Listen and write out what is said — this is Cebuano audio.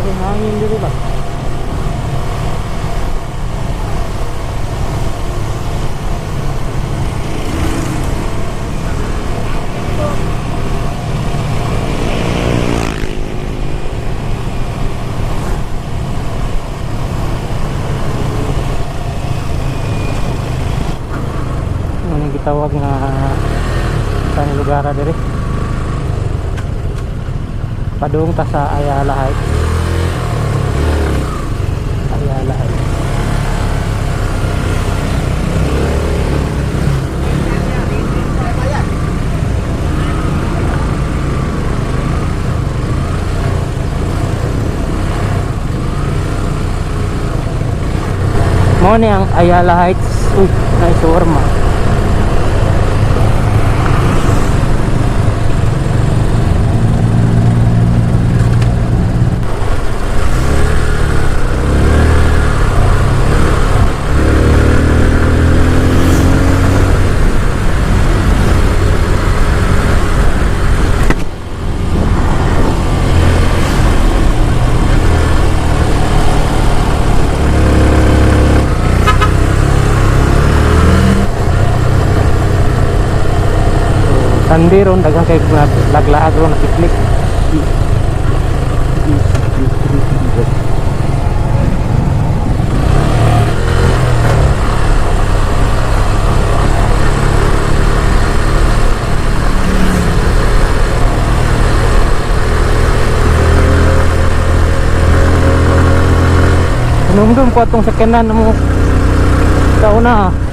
Grabe hangin diri ba. Ano gitawag nga sa lugar diri? Padung ta sa Ayala Heights. Ayala Heights. Mao ni ang Ayala Heights. Uy, nice shawarma. So, Sunday ron, daghan kay mga laglaag ron na picnic. Hinumdum ko atong sakyanan mo sa una.